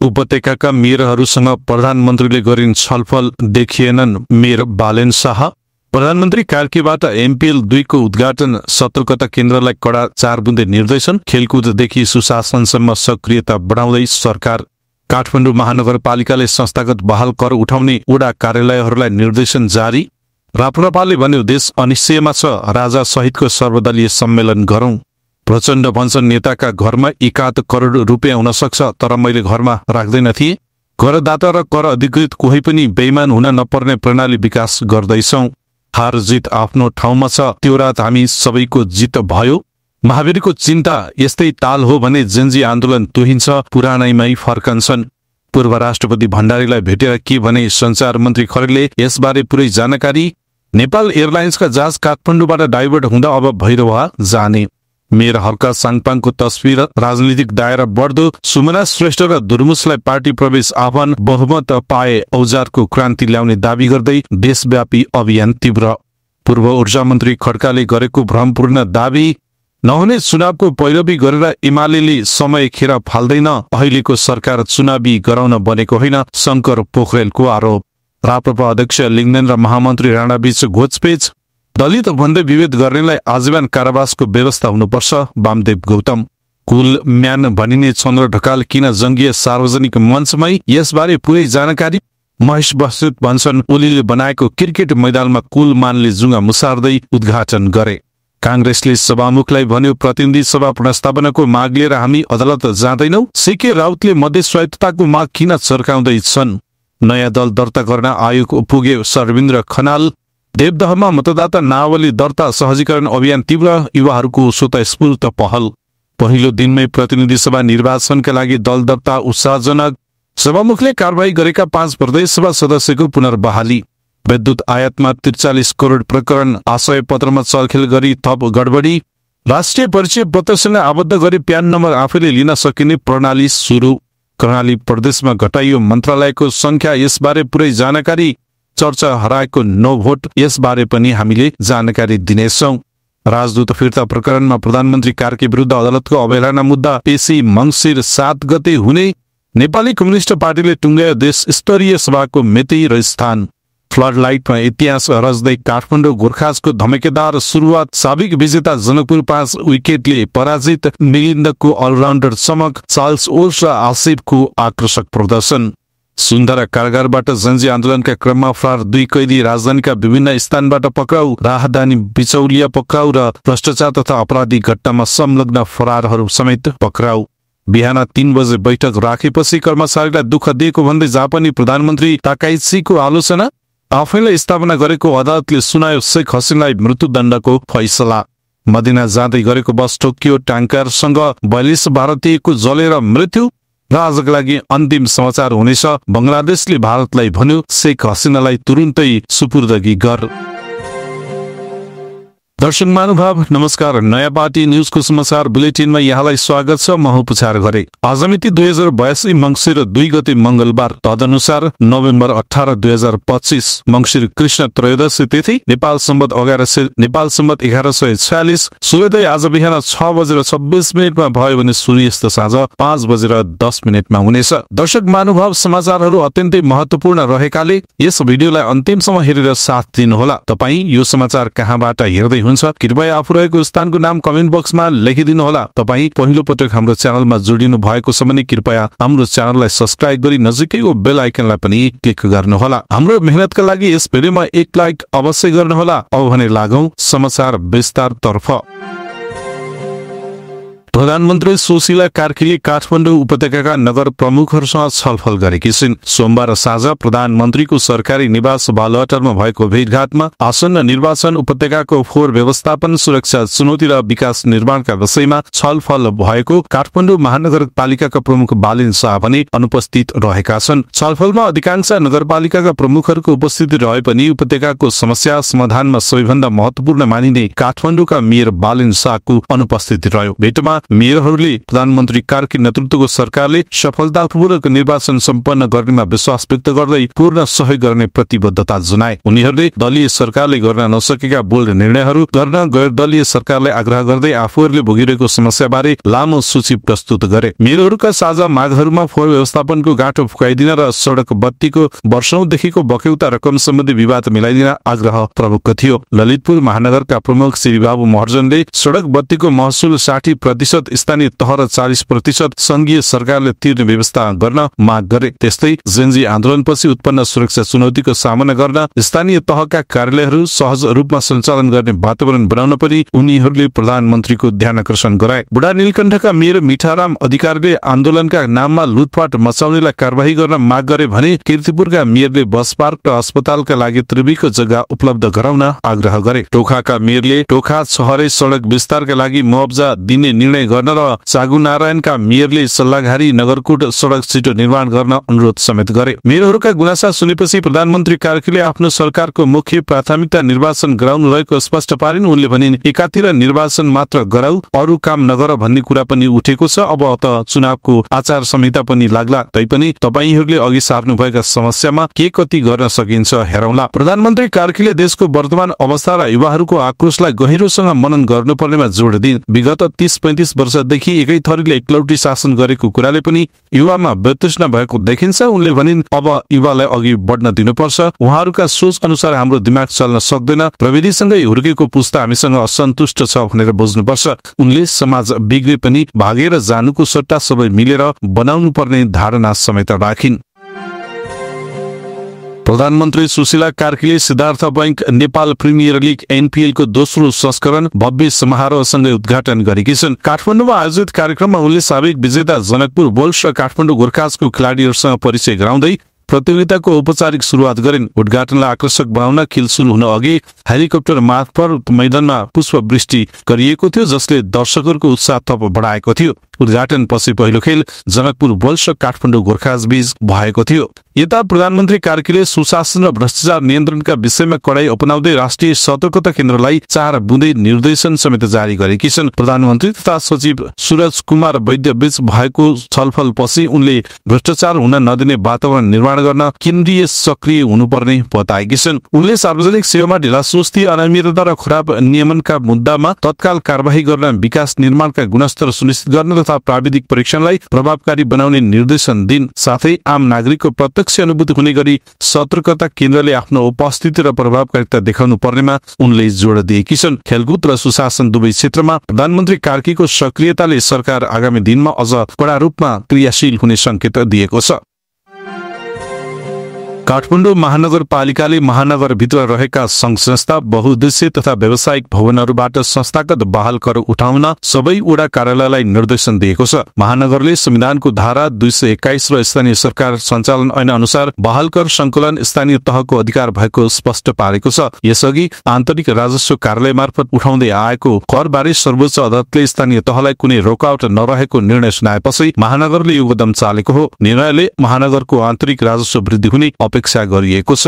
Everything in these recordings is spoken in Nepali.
उपत्यकाका मेयरहरूसँग प्रधानमन्त्रीले गरिन् छलफल, देखिएनन् मेयर बालेन शाह। प्रधानमन्त्री कार्कीबाट एमपीएल 2 को उद्घाटन, सतर्कता केन्द्रलाई कडा 4 बुँदे निर्देशन, खेलकुददेखि सुशासनसम्म सक्रियता बढाउँदै सरकार। काठमाडौँ महानगरपालिकाले संस्थागत बहाल कर उठाउने वडा कार्यालयहरूलाई निर्देशन जारी। राप्रपाले भन्यो देश अनिश्चयमा छ, राजा सहितको सर्वदलीय सम्मेलन गरौं। प्रचण्ड भन्छन् नेताका घरमा 71 करोड रुपियाँ हुन सक्छ, तर मैले घरमा राख्दैन थिए। करदाता र कर अधिकृत कोही पनि बेइमान हुन नपर्ने प्रणाली विकास गर्दैछौं। हार जित आफ्नो ठाउँमा छ, त्यो रात हामी सबैको जित भयो। महावीरको चिन्ता यस्तै ताल हो भने जेन्जी आन्दोलन तुहिन्छ, पुरानैमै फर्कन्छन्। पूर्व राष्ट्रपति भण्डारीलाई भेटेर के भने सञ्चार मन्त्री खरेलले, यसबारे पुरै जानकारी। नेपाल एयरलाइन्सका जहाज काठमाडौँबाट डाइभर्ट हुँदा अब भैरवा जाने। मेयर हर्का साङपाङको तस्बिर, राजनीतिक दायरा बढ्दो, सुमना श्रेष्ठ र दुर्मुसलाई पार्टी प्रवेश आह्वान, बहुमत पाए औजारको क्रान्ति ल्याउने दावी गर्दै देशव्यापी अभियान तीव्र। पूर्व ऊर्जा मन्त्री खड्काले गरेको भ्रमपूर्ण दावी, नहुने चुनावको पैरवी गरेर एमालेले समय खेर फाल्दैन, अहिलेको सरकार चुनावी गराउन बनेको होइन, शंकर पोखरेलको आरोप। राप्रपा अध्यक्ष लिङ्गदेन र महामन्त्री राणाबीच घोचपेच, दलित भन्दै विभेद गर्नेलाई आजीवन कारावासको व्यवस्था हुनुपर्छ, वामदेव गौतम। कुल म्यान भनिने चन्द्र ढकाल किन जङ्गीय सार्वजनिक मञ्चमै, यसबारे पुरै जानकारी। महेश बस्नेत भन्छन् ओलीले बनाएको क्रिकेट मैदानमा कुल मानले जुङ्गा मुसार्दै उद्घाटन गरे। कांग्रेसले सभामुखलाई भन्यो प्रतिनिधि सभा पुनर्स्थापनाको माग लिएर हामी अदालत जाँदैनौ। सीके राउतले मध्य स्वायत्तताको माग किन चर्काउँदैछन्। नयाँ दल दर्ता गर्न आयोग पुगे सर्विन्द्र खनाल। देवदहमा मतदाता नावली दर्ता सहजीकरण अभियान तीव्र, युवाहरूको स्वतःस्फूर्त पहल। पहिलो दिनमै प्रतिनिधि सभा निर्वाचनका लागि दल दर्ता उत्साहजनक। सभामुखले कारवाही गरेका 5 प्रदेश सभा सदस्यको पुनर्बहाली। विद्युत आयातमा 43 करोड प्रकरण, आशय पत्रमा चलखेल गरी थप गडबडी। राष्ट्रिय परिचय पत्रसँग आबद्ध गरी प्यान नम्बर आफैले लिन सकिने प्रणाली सुरु। कर्णाली प्रदेशमा घटाइयो मन्त्रालयको संख्या, यसबारे पुरै जानकारी। चर्चा हराएको नो भोट, यसबारे पनि हामीले जानकारी दिनेछौं। राजदूत फिर्ता प्रकरणमा प्रधानमन्त्री कार्की विरुद्ध अदालतको अवहेलना मुद्दा पेशी मंसिर 7 गते हुने। नेपाली कम्युनिस्ट पार्टीले टुङ्गायो देश स्तरीय सभाको मिति र स्थान। फ्लड लाइटमा इतिहास रच्दै काठमाडौँ गोर्खाजको धमेकेदार सुरुवात। साबिक विजेता जनकपुर 5 विकेटले पराजित। मिलिन्दको अलराउन्डर चमक, चार्ल्स ओल्स र आसिफको आकर्षक प्रदर्शन। सुन्दर कारागारबाट जेन्जी आन्दोलनका क्रममा फरार 2 कैदी, राजधानीका विभिन्न स्थानबाट पक्राउ। राहदानी बिचौलिया पक्राउ र भ्रष्टाचार तथा अपराधी घटनामा संलग्न फरारहरू समेत पक्राउ। बिहान 3 बजे बैठक राखेपछि कर्मचारीलाई दुःख दिएको भन्दै जापानी प्रधानमन्त्री ताकाइचीको आलोचना। आफैले स्थापना गरेको अदालतले सुनायो शेख हसिनालाई मृत्युदण्डको फैसला। मदिना जाँदै गरेको बस ठोकियो, ट्याङ्करसँग 42 भारतीयको जलेर मृत्यु। र आजका लागि अन्तिम समाचार हुनेछ। बंगलादेशले भारतलाई भन्यो शेख हसिनालाई तुरुन्तै सुपुर्दगी गर। दर्शक महानुभाव नमस्कार, नयाँ पार्टी न्यूजको समाचार बुलेटिनमा यहाँलाई स्वागत छ। म उपचार गरे। आज मिति 2082 मंसिर 2 गते मंगलबार, तदनुसार नोभेम्बर 18, 2025 मंसिर कृष्ण त्रयोदशी तिथि, नेपाल सम्वत 1146। सूर्योदय आज बिहान 6:26 भयो भने सूर्यास्त साँझ 5:10 हुनेछ। दर्शक महानुभाव समाचारहरू अत्यन्तै महत्वपूर्ण रहेकाले यस भिडियोलाई अन्तिमसम्म हेरेर साथ दिनुहोला। तपाई यो समाचार कहाँबाट हेर्दै कृपया आफू रहेको स्थानको नाम कमेन्ट बक्समा लेखिदिनुहोला। तपाई पहिलो पटक हाम्रो च्यानलमा जोडिनु भएको छ भने कृपया हाम्रो च्यानललाई सब्स्क्राइब गरी नजिकैको बेल आइकनलाई पनि क्लिक गर्नुहोला। हाम्रो मेहनतका लागि यस भिडियोमा एक लाइक अवश्य गर्नुहोला। अब भने लागौं समाचार विस्तारतर्फ। प्रधानमन्त्री सुशीला कार्कीले काठमाडौँ उपत्यकाका नगर प्रमुखहरूसँग छलफल गरेकी छिन्। सोमबार साँझ प्रधानमन्त्रीको सरकारी निवास बालुवाटारमा भएको भेटघाटमा आसन्न निर्वाचन, उपत्यकाको फोहोर व्यवस्थापन, सुरक्षा चुनौती र विकास निर्माणका विषयमा छलफल भएको काठमाडौँ महानगरपालिकाका प्रमुख बालेन शाह पनि अनुपस्थित रहेका छन्। छलफलमा अधिकांश नगरपालिकाका प्रमुखहरूको उपस्थिति रहे पनि उपत्यकाको समस्या समाधानमा सबैभन्दा महत्वपूर्ण मानिने काठमाडौँका मेयर बालेन शाहको अनुपस्थिति रह्यो। भेटमा मेयरहरूले प्रधानमन्त्री कार्की नेतृत्वको सरकारले सफलतापूर्वक निर्वाचन सम्पन्न गर्नेमा विश्वास व्यक्त गर्दै पूर्ण सहयोग गर्ने प्रतिबद्धता जनाए। उनीहरूले दलीय सरकारले गर्न नसकेका बोल्ड निर्णयहरू गर्न गैर दलीय सरकारलाई आग्रह गर्दै आफूहरूले भोगिरहेको समस्याबारे लामो सूची प्रस्तुत गरे। मेयरहरूका साझा मागहरूमा फोहोर व्यवस्थापनको गाँठो फुकाइदिन र सड़क बत्तीको वर्षौंदेखिको बक्यौता रकम सम्बन्धी विवाद मिलाइदिन आग्रह प्रमुख थियो। ललितपुर महानगरका प्रमुख श्री बाबु महर्जनले सड़क बत्तीको महसुल 60%, स्थानीय तह र 40% संघीय सरकारले तिर्ने व्यवस्था गर्न माग गरे। त्यस्तै जेनजी आन्दोलनपछि उत्पन्न सुरक्षा चुनौतीको सामना गर्न स्थानीय तहका कार्यालयहरू सहज रूपमा सञ्चालन गर्ने वातावरण बनाउन पनि उनीहरूले प्रधानमन्त्रीको ध्यानआकर्षण गराए। बुढा नीलकण्ठका मेयर मिठाराम अधिकारीले आन्दोलनका नाममा लुटपाट मचाउनेलाई कारबाही गर्न माग गरे भने कीर्तिपुरका मेयरले बस पार्क र अस्पतालका लागि त्रिविको जग्गा उपलब्ध गराउन आग्रह गरे। टोखाका मेयरले टोखा छहरे सड़क विस्तारका लागि मुआवजा दिने निर्णय गर्न र चागुनारायणका मेयरले सल्लाघारी नगरकोट सड़क छिटो निर्माण गर्न अनुरोध समेत गरे। मेयरहरूका गुनासा सुनेपछि प्रधानमन्त्री कार्कीले आफ्नो सरकारको मुख्य प्राथमिकता निर्वाचन गराउनु रहेको स्पष्ट पारिन्। उनले भनिन्, एकातिर निर्वाचन मात्र गराऊ, अरू काम नगर भन्ने कुरा पनि उठेको छ। अब त चुनावको आचार संहिता पनि लाग्ला, तैपनि तपाईहरूले अघि सार्नुभएका समस्यामा के कति गर्न सकिन्छ हेरौँला। प्रधानमन्त्री कार्कीले देशको वर्तमान अवस्था र युवाहरूको आक्रोशलाई गहिरोसँग मनन गर्नुपर्नेमा जोड दिए। विगत 30-35 वर्षदेखि एकै थरीले एकलौटी शासन गरेको कुराले पनि युवामा वितृष्णा भएको देखिन्छ। उनले भनिन्, अब युवालाई अघि बढ्न दिनुपर्छ। उहाँहरूका सोच अनुसार हाम्रो दिमाग चल्न सक्दैन। प्रविधिसँगै हुर्केको पुस्ता हामीसँग असन्तुष्ट छ भनेर बुझ्नुपर्छ। उनले समाज बिग्रे पनि भागेर जानुको सट्टा सबै मिलेर बनाउनु पर्ने धारणा समेत राखिन्। प्रधानमन्त्री सुशीला कार्कीले Siddhartha bank Nepal premier league NPL को दोस्रो संस्करण भव्य समारोहसँगै उद्घाटन गरेकी छन्। काठमाडौँमा आयोजित कार्यक्रममा उनले साबिक विजेता जनकपुर बुल्स र काठमाडौँ गोर्खासको खेलाडीहरूसँग परिचय गराउँदै प्रतियोगिताको औपचारिक सुरुवात गरिन्। उद्घाटनलाई आकर्षक बनाउन खिलसुल हुन अघि हेलिकप्टर मार्फत मैदानमा पुष्पवृष्टि गरिएको थियो, जसले दर्शकहरूको उत्साह थप बढाएको थियो। उद्घाटन पछि पहिलो खेल जनकपुर बुल्स र काठमाडौँ गोर्खास बीच भएको थियो। यता प्रधानमन्त्री कार्कीले सुशासन र भ्रष्टाचार नियन्त्रणका विषयमा कडाई अपनाउँदै राष्ट्रिय सतर्कता केन्द्रलाई 4 बुँदे निर्देशन समेत जारी गरेकी छन्। प्रधानमन्त्री तथा सचिव सूरज कुमार वैद्य बीच भएको छलफलपछि उनले भ्रष्टाचार हुन नदिने वातावरण निर्माण गर्न केन्द्रीय सक्रिय हुनुपर्ने बताएकी छन्। उनले सार्वजनिक सेवामा ढिलासुस्ती, अनियमितता र खराब नियमनका मुद्दामा तत्काल कारबाही गर्न, विकास निर्माणका गुणस्तर सुनिश्चित गर्न तथा प्राविधिक परीक्षणलाई प्रभावकारी बनाउने निर्देशन दिन्। साथै आम नागरिकको प्रत्यक्ष अनुभूति हुने गरी सतर्कता केन्द्रले आफ्नो उपस्थिति र प्रभावकारिता देखाउनु पर्नेमा उनले जोड दिएकी छन्। खेलकुद र सुशासन दुवै क्षेत्रमा प्रधानमन्त्री कार्कीको सक्रियताले सरकार आगामी दिनमा अझ कडा रूपमा क्रियाशील हुने संकेत दिएको छ। काठमाडौँ महानगरपालिकाले महानगरभित्र रहेका संघ संस्था, बहुउद्देश्य तथा व्यावसायिक भवनहरूबाट संस्थागत बहाल कर उठाउन सबै वडा कार्यालयलाई निर्देशन दिएको छ। महानगरले संविधानको धारा 221 र स्थानीय सरकार सञ्चालन ऐन अनुसार बहाल कर संकलन स्थानीय तहको अधिकार भएको स्पष्ट पारेको छ। यसअघि आन्तरिक राजस्व कार्यालय मार्फत उठाउँदै आएको करबारे सर्वोच्च अदालतले स्थानीय तहलाई कुनै रोकावट नरहेको निर्णय सुनाएपछि महानगरले यो कदम चालेको हो। निर्णयले महानगरको आन्तरिक राजस्व वृद्धि हुने अपेक्षा गरिएको छ।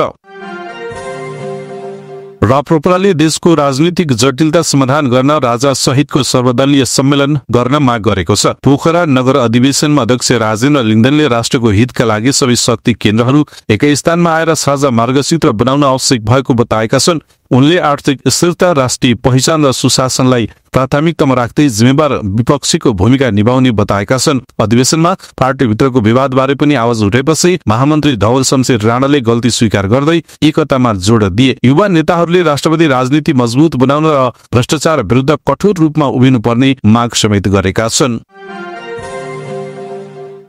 राप्रपाले देशको राजनीतिक जटिलता समाधान गर्न राजा सहितको सर्वदलीय सम्मेलन गर्न माग गरेको छ। पोखरा नगर अधिवेशनमा अध्यक्ष राजेन्द्र लिङ्गदेनले राष्ट्रको हितका लागि सबै शक्ति केन्द्रहरू एकै स्थानमा आएर साझा मार्गसूत्र बनाउन आवश्यक भएको बताएका छन्। उनले आर्थिक स्थिरता, राष्ट्रिय पहिचान र सुशासनलाई प्राथमिकतामा राख्दै जिम्मेवार विपक्षीको भूमिका निभाउने बताएका छन्। अधिवेशनमा पार्टीभित्रको विवादबारे पनि आवाज उठेपछि महामन्त्री धवल शमशेर राणाले गल्ती स्वीकार गर्दै एकतामा जोड दिए। युवा नेताहरूले राष्ट्रवादी राजनीति मजबुत बनाउन र भ्रष्टाचार विरुद्ध कठोर रूपमा उभिनुपर्ने माग समेत गरेका छन्।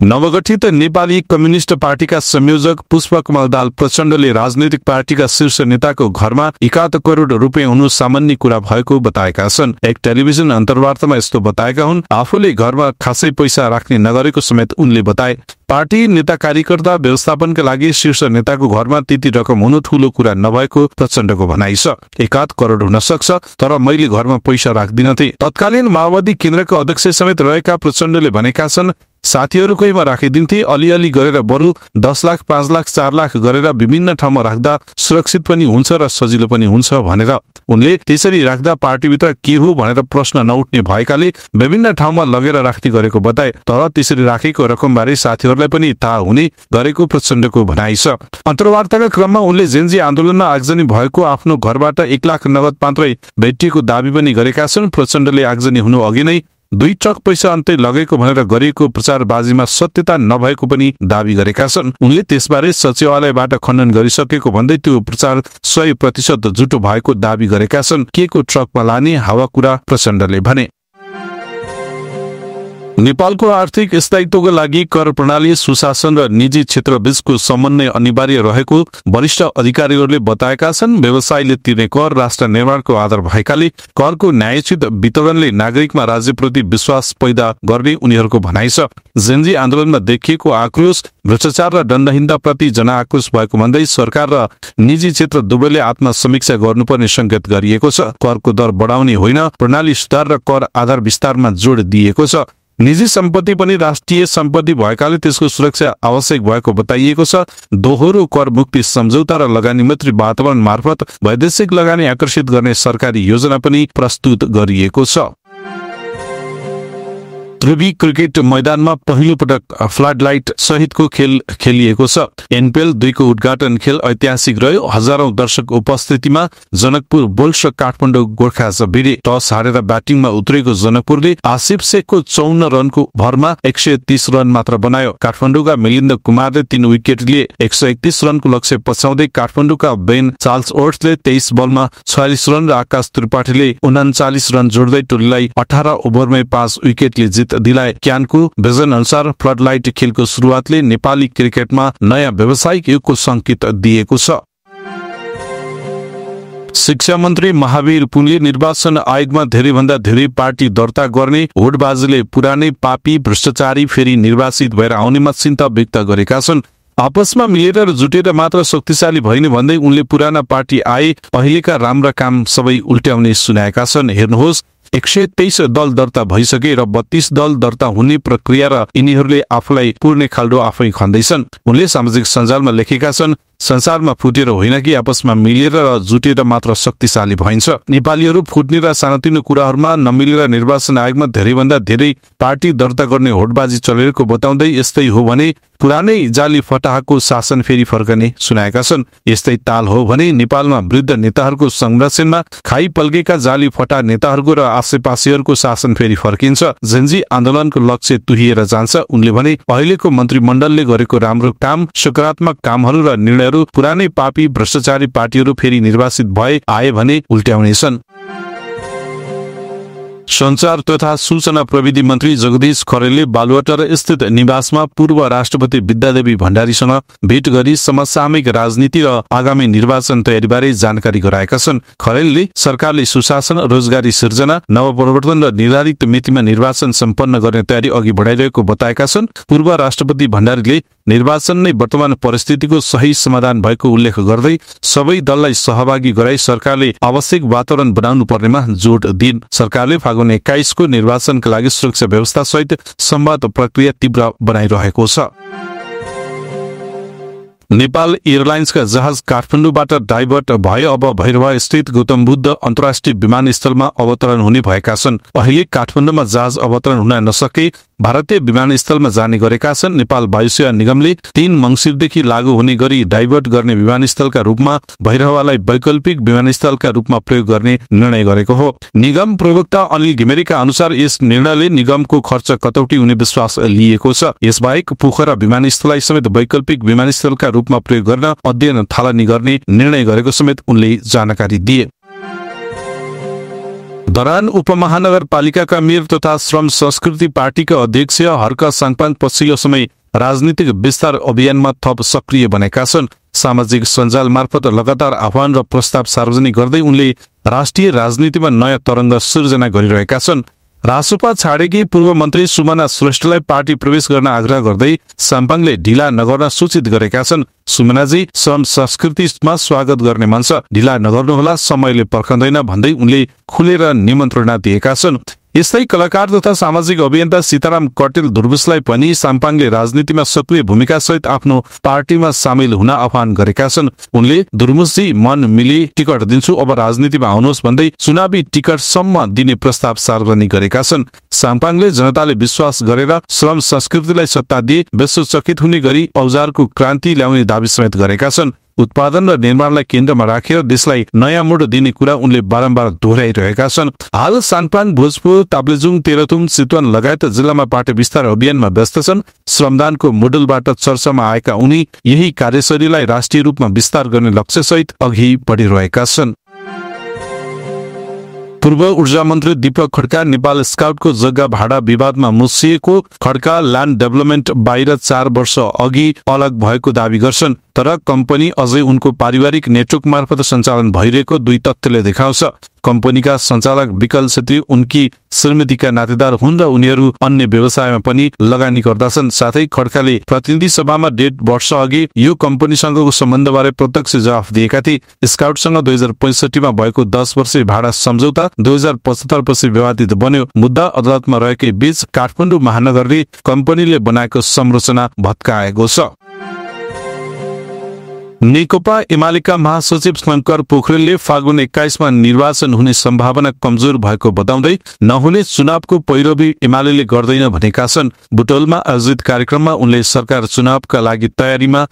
नवगठित नेपाली कम्युनिस्ट पार्टीका संयोजक पुष्पकमल दाहाल प्रचण्डले राजनैतिक पार्टीका शीर्ष नेताको घरमा 71 करोड रुपियाँ हुनु सामान्य कुरा भएको बताएका छन्। एक टेलिभिजन अन्तर्वार्तामा यस्तो बताएका हुन्। आफूले घरमा खासै पैसा राख्ने नगरेको समेत उनले बताए। पार्टी नेता कार्यकर्ता व्यवस्थापनका लागि शीर्ष नेताको घरमा त्यति रकम हुनु ठूलो कुरा नभएको प्रचण्डको भनाइ छ। 71 करोड हुन सक्छ, तर मैले घरमा पैसा राख्दिनथे। तत्कालीन माओवादी केन्द्रका अध्यक्ष समेत रहेका प्रचण्डले भनेका छन्, साथीहरू कोहीमा राखिदिन्थे। अलिअलि गरेर बरु 10 लाख 5 लाख 4 लाख गरेर विभिन्न ठाउँमा राख्दा सुरक्षित पनि हुन्छ र सजिलो पनि हुन्छ भनेर उनले त्यसरी राख्दा पार्टीभित्र के हो भनेर प्रश्न नउठ्ने भएकाले विभिन्न ठाउँमा लगेर राख्ने गरेको बताए। तर त्यसरी राखेको रकमबारे साथीहरूलाई पनि थाहा हुने गरेको प्रचण्डको भनाइ छ। अन्तर्वार्ताका क्रममा उनले जेनजी आन्दोलनमा आगजनी भएको आफ्नो घरबाट 1 लाख नगद मात्रै भेटिएको दावी पनि गरेका छन्। प्रचण्डले आगजनी हुनु अघि नै 2 ट्रक पैसा अन्तै लगेको भनेर गरिएको प्रचारबाजीमा सत्यता नभएको पनि दावी गरेका छन्। उनले त्यसबारे सचिवालयबाट खण्डन गरिसकेको भन्दै त्यो प्रचार 100% झुटो भएको दावी गरेका छन्। के को ट्रकमा लाने हावाकुरा प्रचण्डले भने। नेपालको आर्थिक स्थायित्वको लागि कर प्रणाली, सुशासन र निजी क्षेत्र बीचको समन्वय अनिवार्य रहेको वरिष्ठ अधिकारीहरूले बताएका छन्। व्यवसायले तिर्ने कर राष्ट्र निर्माणको आधार भएकाले करको न्यायोचित वितरणले नागरिकमा राज्यप्रति विश्वास पैदा गर्ने उनीहरूको भनाइ छ। जेनजी आन्दोलनमा देखिएको आक्रोश, भ्रष्टाचार र दण्डहीनताप्रति जनआक्रोश भएको भन्दै सरकार र निजी क्षेत्र दुवैले आत्मसमीक्षा गर्नुपर्ने संकेत गरिएको छ। करको दर बढाउने होइन, प्रणाली सुधार र कर आधार विस्तारमा जोड दिएको छ। निजी सम्पत्ति पनि राष्ट्रिय सम्पत्ति भएकाले त्यसको सुरक्षा आवश्यक भएको बताइएको छ। दोहोरो कर मुक्ति सम्झौता र लगानी मैत्री वातावरण मार्फत वैदेशिक लगानी आकर्षित गर्ने सरकारी योजना पनि प्रस्तुत गरिएको छ। त्रिवी क्रिकेट मैदानमा पहिलो पटक फ्लड लाइट सहितको खेल खेलिएको छ। एनपिएल 2 को उद्घाटन खेल ऐतिहासिक रह्यो। हजारौं दर्शक उपस्थितिमा जनकपुर बुल्स र काठमाडौँ गोर्खास भिडे। टस हारेर ब्याटिङमा उत्रेको जनकपुरले आसिफ शेखको 54 रनको भरमा 130 रन मात्र बनायो। काठमाडौँका मिलिन्द कुमारले 3 विकेट लिए 131 रनको लक्ष्य पछ्याउँदै काठमाडौँका बेन चार्ल्स ओट्सले 23 बलमा 46 रन र आकाश त्रिपाठीले 39 रन जोड्दै टोलीलाई 18 ओभरमै 5 विकेटले जित दिलाए। क्यानको भिजन अनुसार फ्लड लाइट खेलको सुरुवातले नेपाली क्रिकेटमा नयाँ व्यावसायिक युगको संकेत दिएको छ। शिक्षा मन्त्री महावीर पुनले निर्वाचन आयोगमा धेरैभन्दा धेरै पार्टी दर्ता गर्ने, होडबाजीले पुरानै पापी भ्रष्टाचारी फेरि निर्वाचित भएर आउनेमा चिन्ता व्यक्त गरेका छन्। आपसमा मिलेर र जुटेर मात्र शक्तिशाली भइने भन्दै उनले पुराना पार्टी आए अहिलेका राम्रा काम सबै उल्ट्याउने सुनाएका छन्। हेर्नुहोस्, 123 दल दर्ता भइसके र 32 दल दर्ता हुने प्रक्रिया र यिनीहरूले आफूलाई पुर्ने खाल्डो आफै खन्दैछन्। उनले सामाजिक सञ्जालमा लेखेका छन्, संसारमा फुटेर होइन कि आपसमा मिलेर र जुटेर मात्र शक्तिशाली भइन्छ। नेपालीहरू फुट्ने र सानोतिनो कुराहरूमा नमिलेर निर्वाचन आयोगमा धेरैभन्दा धेरै पार्टी दर्ता गर्ने होडबाजी चलेको बताउँदै यस्तै हो भने पुरानै जाली फटाहाको शासन फेरि फर्कने सुनाएका छन्। यस्तै ताल हो भने नेपालमा वृद्ध नेताहरूको संरक्षणमा खाइ पल्केका जाली फटा नेताहरूको र आसेपासेहरूको शासन फेरि फर्किन्छ। जेनजी आन्दोलनको लक्ष्य तुहिएर जान्छ। उनले भने अहिलेको मन्त्रीमण्डलले गरेको राम्रो काम, सकारात्मक कामहरू र निर्णयहरू पुरानै पापी भ्रष्टाचारी पार्टीहरू फेरि निर्वाचित भए आए भने उल्ट्याउनेछन्। संचार तथा सूचना प्रविधि मन्त्री जगदीश खरेलले बालुवाटार स्थित निवासमा पूर्व राष्ट्रपति विद्यादेवी भण्डारीसँग भेट गरी समसामयिक राजनीति र आगामी निर्वाचन तयारीबारे जानकारी गराएका छन्। खरेलले सरकारले सुशासन, रोजगारी सिर्जना, नवप्रवर्तन र निर्धारित मितिमा निर्वाचन सम्पन्न गर्ने तयारी अघि बढाइरहेको बताएका छन्। पूर्व राष्ट्रपति भण्डारीले निर्वाचन नै वर्तमान परिस्थितिको सही समाधान भएको उल्लेख गर्दै सबै दललाई सहभागी गराई सरकारले आवश्यक वातावरण बनाउनु पर्नेमा जोड दिइन्। सरकारले फागुन 21 को निर्वाचनका लागि सुरक्षा व्यवस्था सहित संवाद प्रक्रिया तीव्र बनाइरहेको छ। नेपाल एयरलाइन्सका जहाज काठमाडौँबाट डाइभर्ट भए अब भैरवा स्थित गौतम बुद्ध अन्तर्राष्ट्रिय विमानस्थलमा अवतरण हुने भएका छन्। अहिले काठमाडौँमा जहाज अवतरण हुन नसके भारतीय विमानस्थलमा जाने गरेका छन्। नेपाल वायुसेवा निगमले 3 मङ्सिरदेखि लागू हुने गरी डाइभर्ट गर्ने विमानस्थलका रूपमा भैरवालाई वैकल्पिक विमानस्थलका रूपमा प्रयोग गर्ने निर्णय गरेको हो। निगम प्रवक्ता अनिल घिमिरेका अनुसार यस निर्णयले निगमको खर्च कटौती हुने विश्वास लिएको छ। यसबाहेक पोखरा विमानस्थललाई समेत वैकल्पिक विमानस्थलका रूपमा प्रयोग गर्न अध्ययन थालनी गर्ने निर्णय गरेको समेत उनले जानकारी दिए। धरान उपमहानगरपालिकाका मेयर तथा श्रम संस्कृति पार्टीका अध्यक्ष हर्क साङपाङ पछिल्लो समय राजनीतिक विस्तार अभियानमा थप सक्रिय बनेका छन्। सामाजिक सञ्जाल मार्फत लगातार आह्वान र प्रस्ताव सार्वजनिक गर्दै उनले राष्ट्रिय राजनीतिमा नयाँ तरङ्ग सिर्जना गरिरहेका छन्। रासोपा छाडेकी पूर्व मन्त्री सुमना श्रेष्ठलाई पार्टी प्रवेश गर्न आग्रह गर्दै साम्पाङले ढिला नगर्न सूचित गरेका छन्। सुमनाजी श्रम संस्कृतिमा स्वागत गर्ने मञ्च ढिला नगर्नुहोला, समयले पर्खँदैन भन्दै उनले खुलेर निमन्त्रणा दिएका छन्। यस्तै कलाकार तथा सामाजिक अभियन्ता सीताराम कटेल धुर्मुसलाई पनि साम्पाङले राजनीतिमा सक्रिय भूमिका सहित आफ्नो पार्टीमा सामेल हुन आह्वान गरेका छन्। उनले धुर्मुसजी मन मिली टिकट दिन्छु, अब राजनीतिमा आउनुहोस् भन्दै चुनावी टिकटसम्म दिने प्रस्ताव सार्वजनिक गरेका छन्। साम्पाङले जनताले विश्वास गरेर श्रम संस्कृतिलाई सत्ता दिए विश्वचकित हुने गरी औजारको क्रान्ति ल्याउने दावी समेत गरेका छन्। उत्पादन र निर्माणलाई केन्द्रमा राखेर देशलाई नयाँ मोड दिने कुरा उनले बारम्बार दोहोऱ्याइरहेका छन्। हाल सान्पाङ, भोजपुर, ताप्लेजुङ, तेह्रथुम, चितवन लगायत जिल्लामा पार्टी विस्तार अभियानमा व्यस्त छन्। श्रमदानको मोडलबाट चर्चामा आएका उनी यही कार्यशैलीलाई राष्ट्रिय रूपमा विस्तार गर्ने लक्ष्यसहित अघि बढिरहेका छन्। पूर्व ऊर्जा मन्त्री दीपक खड्का नेपाल स्काउटको जग्गा भाडा विवादमा मुसिएको खड्का ल्यान्ड डेभलपमेन्ट बाहिर 4 वर्ष अघि अलग भएको दावी गर्छन्, तर कम्पनी अझै उनको पारिवारिक नेटवर्क मार्फत सञ्चालन भइरहेको दुई तथ्यले देखाउँछ। कम्पनीका सञ्चालक विकल छेत्री उनकी श्रीमतीका नातेदार हुन् र उनीहरू अन्य व्यवसायमा पनि लगानी गर्दछन्। साथै खड्काले प्रतिनिधि सभामा 1.5 वर्ष अघि यो कम्पनीसँगको सम्बन्धबारे प्रत्यक्ष जवाफ दिएका थिए। स्काउटसँग 2065 मा भएको 10 वर्षे भाडा सम्झौता 2075 पछि विवादित बन्यो। मुद्दा अदालतमा रहेकै बीच काठमाडौँ महानगरले कम्पनीले बनाएको संरचना भत्काएको छ। नेकपा एमालेका महासचिव शंकर पोखरेलले फागुन 21 मा निर्वाचन हुने सम्भावना कमजोर भएको बताउँदै नहुने चुनावको पैरवी एमालेले गर्दैन भनेका छन्। बुटोलमा आयोजित कार्यक्रममा उनले सरकार चुनावका लागि तयारीमा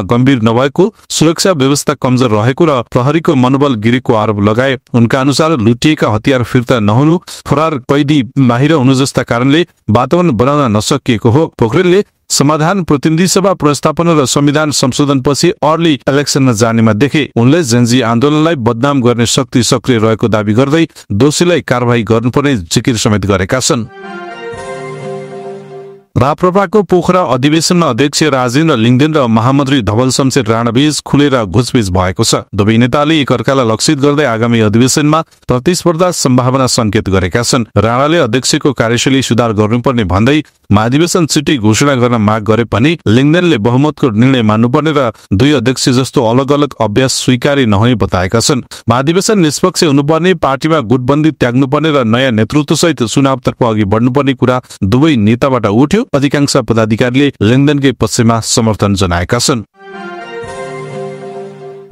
गम्भीर नभएको, सुरक्षा व्यवस्था कमजोर रहेको र प्रहरीको मनोबल गिरेको आरोप लगाए। उनका अनुसार लुटिएका हतियार फिर्ता नहुनु, फरार कैदी बाहिर हुनु जस्ता कारणले वातावरण बनाउन नसकिएको हो। पोखरेलले समाधान प्रतिनिधि सभा पुनर्स्थापना र संविधान संशोधनपछि अर्ली इलेक्सनमा जानेमा देखे। उनले जेनजी आन्दोलनलाई बदनाम गर्ने शक्ति सक्रिय रहेको दावी गर्दै दोषीलाई कारवाही गर्नुपर्ने जिकिर समेत गरेका छन्। राप्रपाको पोखरा अधिवेशनमा अध्यक्ष राजेन्द्र लिङदेन र महामन्त्री धवल शमशेर राणाबीच खुलेर घुसपिच भएको छ। दुवै नेताले एकअर्कालाई लक्षित गर्दै आगामी अधिवेशनमा प्रतिस्पर्धा सम्भावना संकेत गरेका छन्। राणाले अध्यक्षको कार्यशैली सुधार गर्नुपर्ने भन्दै महाधिवेशन छिट्टै घोषणा गर्न माग गरे पनि लिङदेनले बहुमतको निर्णय मान्नुपर्ने र दुई अध्यक्ष जस्तो अलग अलग अभ्यास स्वीकार्य नहुने बताएका छन्। महाधिवेशन निष्पक्ष हुनुपर्ने, पार्टीमा गुटबन्दी त्याग्नुपर्ने र नयाँ नेतृत्वसहित चुनावतर्फ अघि बढ्नुपर्ने कुरा दुवै नेताबाट उठ्यो। अधिकांश पदाधिकारीले लिङदेनकै पक्षमा समर्थन जनाएका छन्।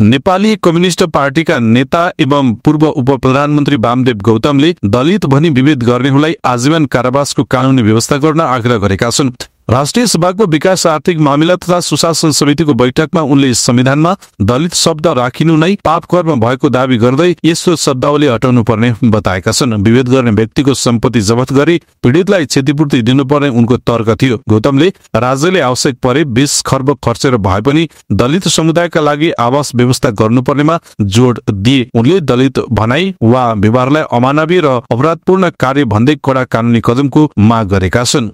नेपाली कम्युनिस्ट पार्टीका नेता एवं पूर्व उप प्रधानमन्त्री वामदेव गौतमले दलित भनी विभेद गर्नेहरूलाई आजीवन कारावासको कानूनी व्यवस्था गर्न आग्रह गरेका छन्। राष्ट्रिय सभाको विकास आर्थिक मामिला तथा सुशासन समितिको बैठकमा उनले संविधानमा दलित शब्द राखिनु नै पाप कर्म भएको दावी गर्दै यस्तो शब्दावली हटाउनु पर्ने बताएका छन्। विभेद गर्ने व्यक्तिको सम्पत्ति जफत गरी पीडितलाई क्षतिपूर्ति दिनुपर्ने उनको तर्क थियो। गौतमले राज्यले आवश्यक परे 20 खर्ब खर्चेर भए पनि दलित समुदायका लागि आवास व्यवस्था गर्नुपर्नेमा जोड दिए। उनले दलित भनाई वा व्यवहारलाई अमानवीय र अपराधपूर्ण कार्य भन्दै कडा कानूनी कदमको माग गरेका छन्।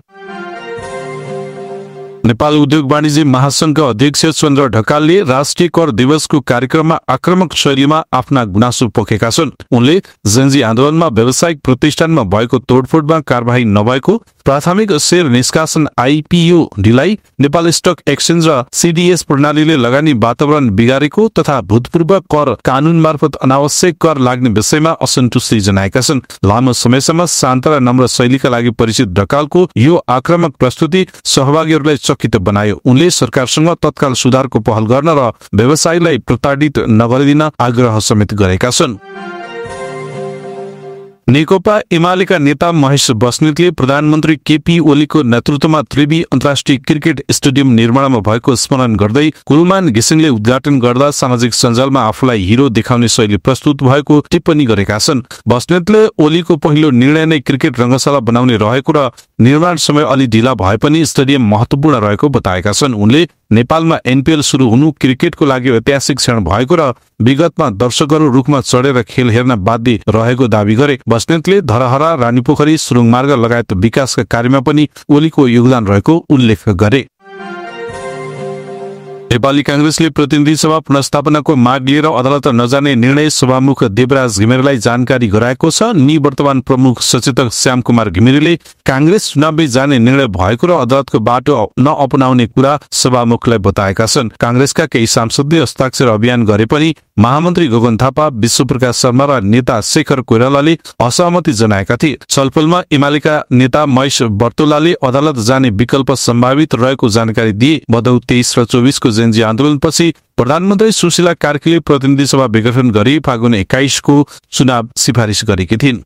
नेपाल उद्योग वाणिज्य महासंघका अध्यक्ष चन्द्र ढकालले राष्ट्रिय कर दिवसको कार्यक्रममा आक्रमक शैलीमा आफ्ना गुनासो पोखेका छन्। उनले जेनजी आन्दोलनमा व्यावसायिक प्रतिष्ठानमा भएको तोडफोडमा कारबाही नभएको, प्राथमिक शेयर निष्कासन आइपिओ ढिलाइ, नेपाल स्टक एक्सचेन्ज र सीडीएस प्रणालीले लगानी वातावरण बिगारेको तथा भूतपूर्व कर कानून मार्फत अनावश्यक कर लाग्ने विषयमा असन्तुष्टि जनाएका छन्। लामो समयसम्म शान्त र नम्र शैलीका लागि परिचित ढकालको यो आक्रामक प्रस्तुति सहभागीहरूलाई चकित बनायो। उनले सरकारसँग तत्काल सुधारको पहल गर्न र व्यवसायीलाई प्रताडित नगरिदिन आग्रह समेत गरेका छन्। नेकपा एमालेका नेता महेश बस्नेतले प्रधानमन्त्री केपी ओलीको नेतृत्वमा त्रिवी अन्तर्राष्ट्रिय क्रिकेट स्टेडियम निर्माणमा भएको स्मरण गर्दै कुलमान घिसिङले उद्घाटन गर्दा सामाजिक सञ्जालमा आफूलाई हिरो देखाउने शैली प्रस्तुत भएको टिप्पणी गरेका छन्। बस्नेतले ओलीको पहिलो निर्णय नै क्रिकेट रङ्गशाला बनाउने रहेको र निर्माण समय अलि ढिला भए पनि स्टेडियम महत्वपूर्ण रहेको बताएका छन्। उनले नेपालमा एनपीएल सुरु हुनु क्रिकेटको लागि ऐतिहासिक क्षण भएको र विगतमा दर्शकहरू रुखमा चढेर खेल हेर्न बाध्य रहेको दावी गरे। बस्नेतले धरहरा, रानीपोखरी, सुरुङमार्ग लगायत विकासका कार्यमा पनि ओलीको योगदान रहेको उल्लेख गरे। नेपाली कांग्रेसले प्रतिनिधि सभा पुनर्स्थापनाको माग लिएर अदालत नजाने निर्णय सभामुख देवराज घिमिरेलाई जानकारी गराएको छ। निवर्तमान प्रमुख सचेतक श्याम कुमार घिमिरेले कांग्रेस चुनावमै जाने निर्णय भएको र अदालतको बाटो नअपनाउने कुरा सभामुखलाई बताएका छन्। कांग्रेसका केही सांसदले हस्ताक्षर अभियान गरे पनि महामन्त्री गगन थापा, विश्वप्रकाश शर्मा र नेता शेखर कोइरालाले असहमति जनाएका थिए। छलफलमा एमालेका नेता महेश बर्तोलाले अदालत जाने विकल्प सम्भावित रहेको जानकारी दिए। भदौ 23 र 24 को जेन्जी आन्दोलनपछि प्रधानमन्त्री सुशीला कार्कीले प्रतिनिधि सभा विघटन गरी फागुन 21 को चुनाव सिफारिस गरेकी थिइन्।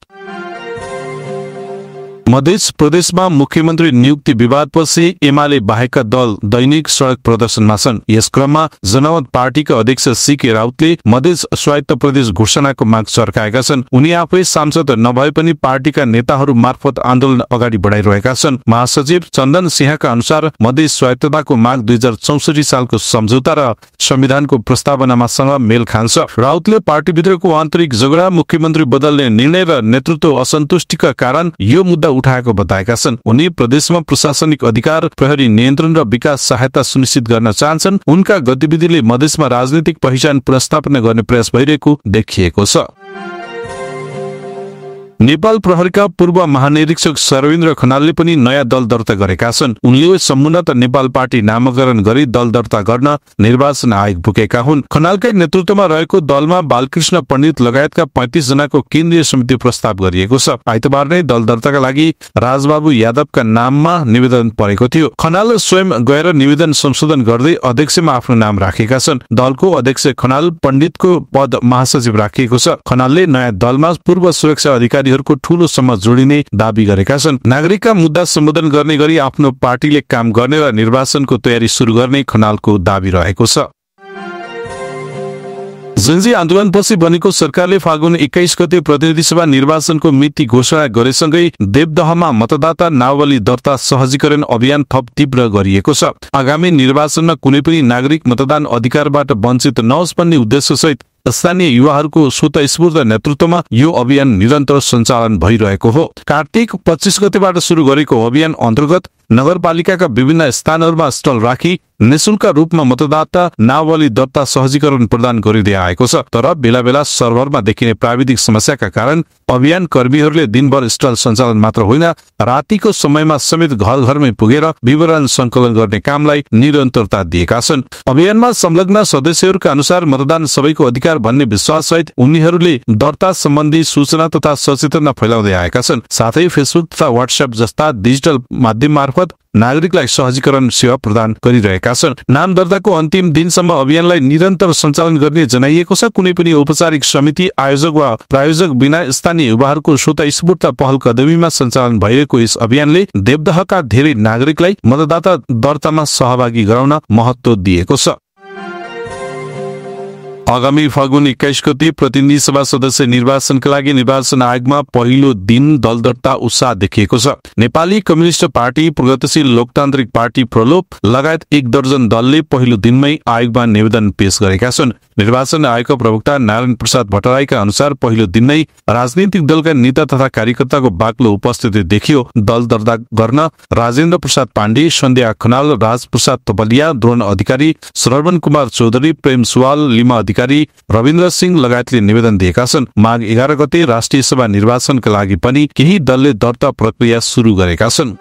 मध्य प्रदेशमा मुख्यमन्त्री नियुक्ति विवादपछि एमाले बाहेकका दल दैनिक सड़क प्रदर्शनमा छन्। यस क्रममा जनमत पार्टीका अध्यक्ष सीके राउतले मध्य स्वायत्त प्रदेश घोषणाको माग चर्काएका छन्। उनी आफै सांसद नभए पनि पार्टीका नेताहरू मार्फत आन्दोलन अगाडि बढाइरहेका छन्। महासचिव चन्दन सिंहका अनुसार मध्य स्वायत्तताको माग 2064 सालको सम्झौता र संविधानको प्रस्तावनामासँग मेल खान्छ। राउतले पार्टीभित्रको आन्तरिक झगडा, मुख्यमन्त्री बदल्ने निर्णय र नेतृत्व असन्तुष्टिका कारण यो मुद्दा उठाएको बताएका छन्। उनी प्रदेशमा प्रशासनिक अधिकार, प्रहरी नियन्त्रण र विकास सहायता सुनिश्चित गर्न चाहन्छन्। उनका गतिविधिले मधेसमा राजनीतिक पहिचान पुनर्स्थापना गर्ने प्रयास भइरहेको देखिएको छ। नेपाल प्रहरीका पूर्व महानिरीक्षक सर्वेन्द्र खनालले पनि नयाँ दल दर्ता गरेका छन्। उनले सम्पूर्णत नेपाल पार्टी नामाकरण गरी दल दर्ता गर्न निर्वाचन आयोग पुगेका हुन्। खनालकै नेतृत्वमा रहेको दलमा बालकृष्ण पण्डित लगायतका 35 जनाको केन्द्रीय समिति प्रस्ताव गरिएको छ। आइतबार नै दल दर्ताका लागि राजबाबु यादवका नाममा निवेदन परेको थियो। खनाल स्वयं गएर निवेदन संशोधन गर्दै अध्यक्षमा आफ्नो नाम राखेका छन्। दलको अध्यक्ष खनाल पण्डितको पद महासचिव राखिएको छ। खनालले नयाँ दलमा पूर्व सुरक्षा अधिकारी ठूलो सम्म जोडिने दावी गरेका छन्। नागरिकका मुद्दा सम्बोधन गर्ने गरी आफ्नो पार्टीले काम गर्ने र निर्वाचनको तयारी सुरु गर्ने खनालको दावी रहेको छ। जेन्जी आन्दोलनपछि बनेको सरकारले फागुन 21 गते प्रतिनिधि सभा निर्वाचनको मिति घोषणा गरेसँगै देवदहमा मतदाता नावली दर्ता सहजीकरण अभियान थप तीव्र गरिएको छ। आगामी निर्वाचनमा कुनै पनि नागरिक मतदान अधिकारबाट वञ्चित नहोस् भन्ने उद्देश्यसहित स्थानीय युवाहरूको स्वतस्फूर्त नेतृत्वमा यो अभियान निरन्तर सञ्चालन भइरहेको हो। कार्तिक 25 गतेबाट सुरु गरेको अभियान अन्तर्गत नगरपालिकाका विभिन्न स्थानहरूमा स्टल राखी निशुल्क रूपमा मतदाता नावली दर्ता सहजीकरण प्रदान गरिँदै आएको छ। तर बेला बेला सर्भरमा देखिने प्राविधिक समस्याका कारण अभियान कर्मीहरूले दिनभर स्टल सञ्चालन मात्र होइन, रातिको समयमा समेत घर घरमै पुगेर विवरण संकलन गर्ने कामलाई निरन्तरता दिएका छन्। अभियानमा संलग्न सदस्यहरूका अनुसार मतदान सबैको अधिकार भन्ने विश्वाससहित उनीहरूले दर्ता सम्बन्धी सूचना तथा सचेतना फैलाउँदै आएका छन्। साथै फेसबुक तथा व्हाट्सएप जस्ता डिजिटल माध्यम मार्फत नागरिकलाई सहजीकरण सेवा प्रदान गरिरहेका छन्। नाम दर्ताको अन्तिम दिनसम्म अभियानलाई निरन्तर सञ्चालन गर्ने जनाइएको छ। कुनै पनि औपचारिक समिति, आयोजक वा प्रायोजक बिना स्थानीय युवाहरूको स्वतस्फूर्त पहल कदमीमा सञ्चालन भइरहेको यस अभियानले देवदहका धेरै नागरिकलाई मतदाता दर्तामा सहभागी गराउन महत्त्व दिएको छ। आगामी फागुन 21 गते प्रतिनिधि सभा सदस्य निर्वाचनका लागि निर्वाचन आयोगमा पहिलो दिन दल दर्ता उत्साह देखिएको छ। नेपाली कम्युनिस्ट पार्टी, प्रगतिशील लोकतान्त्रिक पार्टी प्रलोभ लगायत 1 दर्जन दलले पहिलो दिनमै आयोगमा निवेदन पेश गरेका छन्। निर्वाचन आयोगका प्रवक्ता नारायण प्रसाद भट्टराईका अनुसार पहिलो दिन नै राजनीतिक दलका नेता तथा कार्यकर्ताको बाक्लो उपस्थिति देखियो। दल दर्ता गर्न राजेन्द्र प्रसाद पाण्डे, सन्ध्या खनाल, राजप्रसाद तोपलिया, द्रोण अधिकारी, श्रवण कुमार चौधरी, प्रेम सुवाल, लिमा अधिकारी, रविन्द्र सिंह लगायतले निवेदन दिएका छन्। माघ 11 गते राष्ट्रिय सभा निर्वाचनका लागि पनि केही दलले दर्ता प्रक्रिया सुरु गरेका छन्।